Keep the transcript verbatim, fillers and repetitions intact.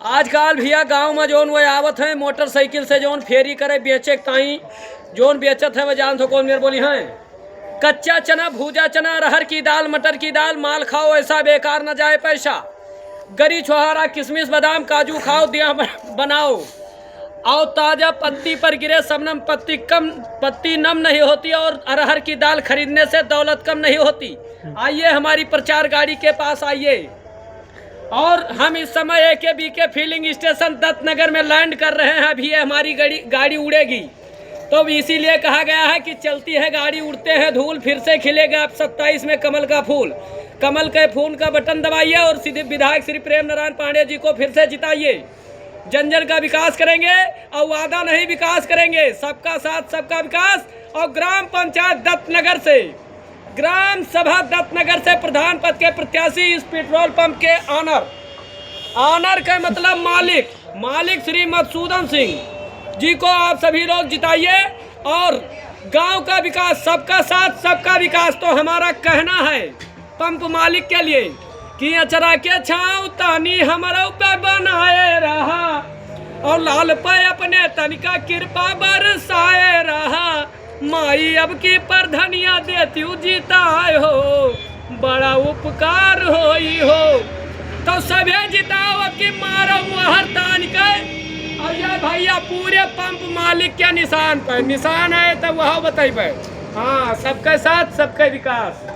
आजकल भैया गाँव में जौन वो आवत हैं मोटरसाइकिल से, जौन फेरी करे बेचे के ताई, जौन बेचत है वो जानत हो कौन मेर बोली हैं? कच्चा चना, भूजा चना, अरहर की दाल, मटर की दाल, माल खाओ ऐसा बेकार न जाए पैसा। गरी छोहारा, किशमिश, बादाम, काजू खाओ, दिया ब-, बनाओ। और ताजा पत्ती पर गिरे शबनम पत्ती कम, पत्ती नम नहीं होती और अरहर की दाल खरीदने से दौलत कम नहीं होती। आइए हमारी प्रचार गाड़ी के पास आइए। और हम इस समय एकेबीके फिलिंग स्टेशन दत्त नगर में लैंड कर रहे हैं। अभी ये हमारी गाड़ी, गाड़ी उड़ेगी, तो इसीलिए कहा गया है कि चलती है गाड़ी, उड़ते हैं धूल, फिर से खिलेगा अब सत्ताईस में कमल का फूल। कमल के फूल का बटन दबाइए और सीधे विधायक श्री प्रेम नारायण पांडे जी को फिर से जिताइए। जन जन का विकास करेंगे और वादा नहीं, विकास करेंगे। सबका साथ, सबका विकास। और ग्राम पंचायत दत्तनगर से, ग्राम सभा दत्तनगर से प्रधान पद के प्रत्याशी इस पेट्रोल पंप के ऑनर, ऑनर का मतलब मालिक, मालिक श्री मधुसूदन सिंह जी को आप सभी लोग जिताइए। और गांव का विकास, सबका साथ, सबका विकास, तो हमारा कहना है पंप मालिक के लिए कि अचरा के छाँव तानी हमरो पे बनाए रहा और लाल पे अपने तनिका कृपा बरसाए रहा। माई अब की परधनिया देतिउ जिताए हो, बड़ा उपकार होई हो। तो सभे जिताओ, अब की मारो मोहर तान के। और ये भैया पूरे पंप मालिक के निशान पे, निशान है तो वह बतैबे। हाँ, सबके साथ, सबके विकास।